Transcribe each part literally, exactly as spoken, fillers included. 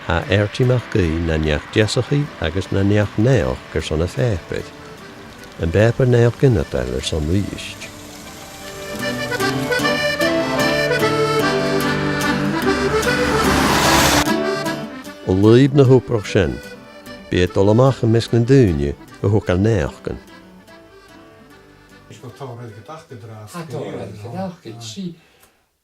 Tha Archie MacAoidh na neach-deasachaidh agus na neach-naidheachd airson a' phàipeir. Am pàipear-naidheachd ionadail airson Uibhist. A' lùib na h-obrach sin, bidh e a' dol a-mach am measg nan daoine a thogail naidheachdan. Is gu tòrr air go dach go dràsta. Tha tòrr air go dach go, sí.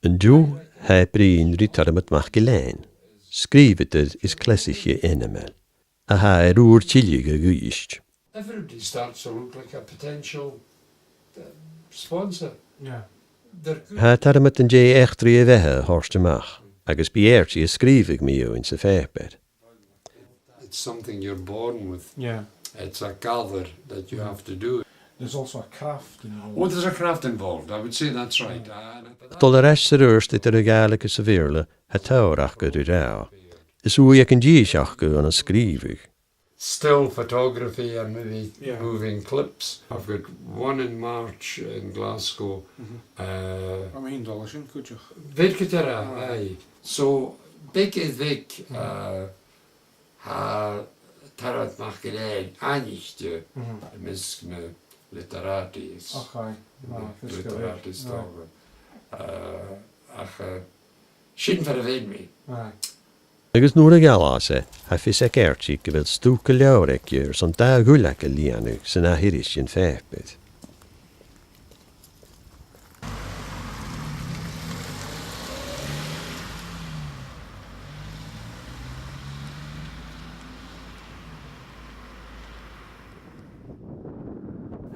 An-diugh, tha e a' bruidhinn ri Tormod MacIlleathain, sgrìobhadair is cleasaiche ainmeil, a tha air ùr tilleadh a dh'Uibhist. Everybody starts to look like a potential, uh, sponsor. Yeah. They're good. Tha Tormod an dèidh eachdraidh a bheatha a thoirt a-mach, agus bidh Archie a' sgrìobhadh mu dheidhinn sa phàipear. It's something you're born with. Yeah. It's a gather that you have to do. There's also a craft involved. Oh, there's a craft involved. I would say that's right. Ah, a' dol air ais 's air adhart eadar a' Ghàidhlig agus a' Bheurla, tha tòrr aca ri ràdh. Is ùidh aig an dithis aca ann an sgrìobhadh. Still photography and maybe, yeah, moving clips. I've got one in March in Glasgow. Mm-hmm. Uh, am faic mi dol a sin cuideachd. Bheir cuideachd, aye. So, beag air bheag, uh, tha Tormod MacIlleathain aithnichte am measg na literati is, okay, na literati is dòcha. Uh, ach, uh, sin far a bheil mi. Aye. Agus nuair a ghabhas e, tha fios aig Archie gu bheil stuth gu leòr aige airson dà dhuilleag a lìonadh san ath iris den phàipear.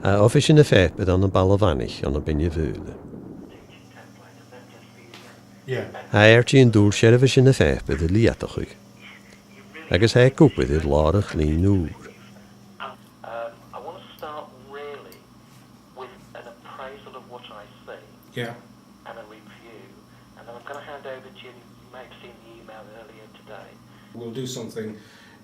Tha oifis na phàipeir ann am Baile a' Mhanaich ann am Beinn na Faoghla. Yeah. Tha Archie an dùil seirbheis na phàipeir a leudachadh, agus tha e ag obair air làrach-lìn ùr. Um, I want to start really with an appraisal of what I see, yeah, and a review, and then I'm gonna hand over to you. You may have seen the email earlier today. We'll do something,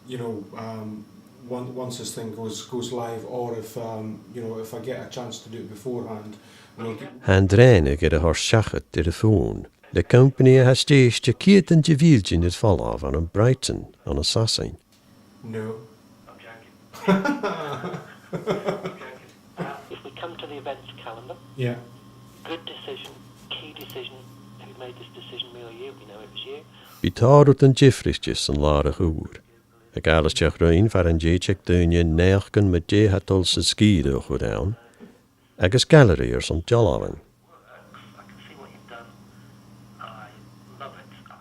you know, um, on-, once this thing goes, goes live, or if, um, you know, if I get a chance to do it beforehand, we'll do. Tha an trèanadh air a thoirt seachad air a' fòn le companaidh a tha stèidhichte ceudan de mhìltean air falbh ann am Brighton ann an Sasainn. No. I'm joking. I'm joking. Uh, if we come to the events calendar, yeah, good decision, key decision. Who made this decision, me or you? We know it was you. Bidh tòrr rudan diofraichte san làrach ùr. A' gabhail a-steach rinn far an tèid aig daoine naidheachdan mu dè tha dol san sgìre a chur ann, agus gailearaidh airson dealbhan.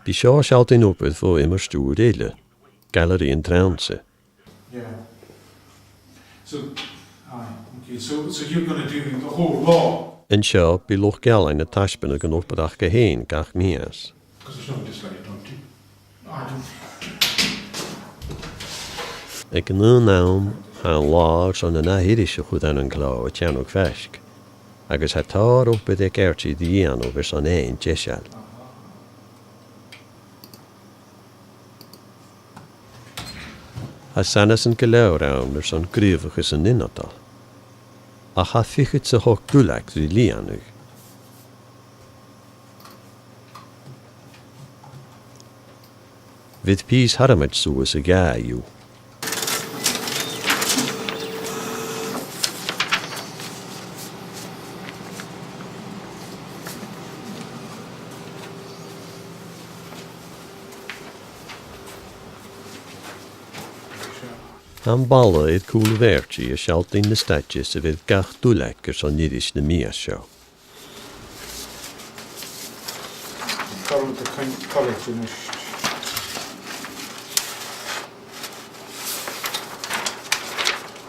Bidh seo a' sealltainn obair bho iomairt ùr eile, Gailearaidh an Trannsa. Yeah. So, aye, okay, so, so you're gonna do the whole lot. An seo, bidh luchd-ealain a' taisbeanadh an obair aca fhèin gach mìos. 'Cause it's not just like a dog too. I don't. Aig an aon àm, tha an làthair son an ath iris a chur ann an clò a' teannadh faisg, agus tha tòrr obair aig Archie ri dhèanamh airson fhaighinn deiseil. Tha sanasan gu leòr ann airson gnìomhachas an ionadail, ach tha fichead 's a h-ochd duilleag ri lìonadh. Bheir pìos Thormoid suas a dhà dhiubh. Tha am balla air cùlaibh Archie a' sealltainn na staide sa bheil gach duilleag airson iris na mìos seo. Tha mi a' coimhead a-nis.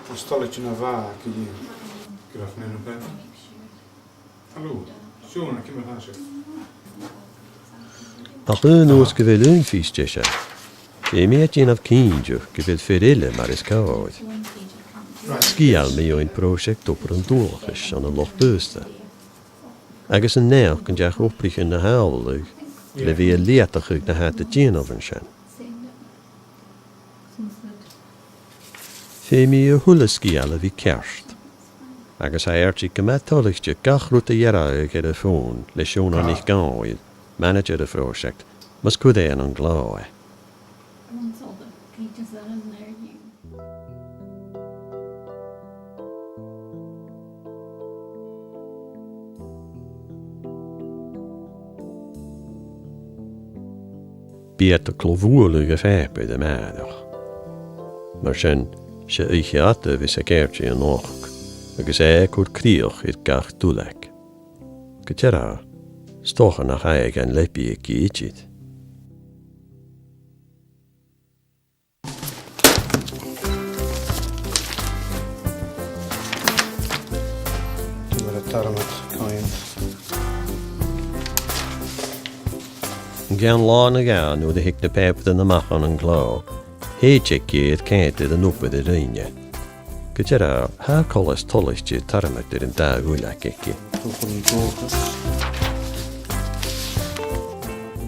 Tha stòlda na bha, gu dè. Good afternoon, Pam. Hello. Siôn, ciamar a tha sibh? Ach aon uair 's gu bheil aon phìos deiseil, feumaidh e dèanamh cinnteach gu bheil fear eile mar as còir. Right. Sgeul mu dheidhinn pròiseact obair an dualchais ann an Loch Baghasdail, agus an naidheachd an deach obraichean na shamhlaidh le bhith a' leudachadh na tha iad a' dèanamh an sin. Feumaidh a h-uile sgeul a bhith ceart, agus tha Archie gu math toilichte gach rud a ghearradh air a' fòn le Seonag NicDhòmhnaill, manaidsear a' phròiseact, mus cuir e ann an clò e. Iad a' clò-bhualadh a' phàipeir a-màireach. Mar sin, 's e oidhche fhada a bhios aig Archie a-nochd, agus e a' cur crìoch air gach duilleag. Gu dearbh, 's dòcha nach fhaigh e an leabaidh aige idir. Mar a tarmat coin. An ceann latha no dhà nuair a thig na pàipearan a-mach ann an clò, thèid aige air ceangal an obair a rinn e. Gu dearbh, tha e coltach toilichte tarmat air an dà dhuilleag aige. Open focus.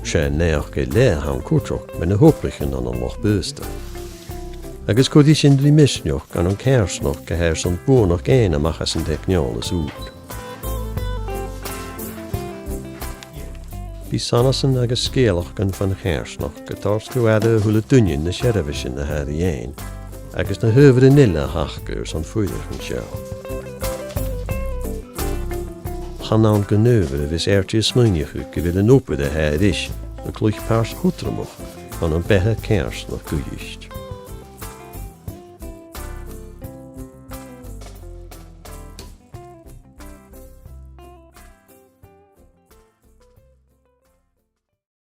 'S e naidheachd air leth a th' ann cuideachd mu na h-obraichean ann an Loch Baghasdail. Agus cuiridh sin ri misneachd ann an coimhearsnachd a tha airson buannachd fhaighinn a-mach às an teicneòlas ùr. Bidh sanasan agus sgeulachdan fon choimhearsnachd a' toirt gu aire a h-uile duine na seirbheisean a tha ri fhaighinn, agus na h-adhbharan eile a th' aca airson fuireach an seo. Chan ann gun adhbhar a bhios Archie a' smaoineachadh gu bheil an obair a tha e ris a' cluich pàirt chudromach ann am beatha coimhearsnachd Uibhist.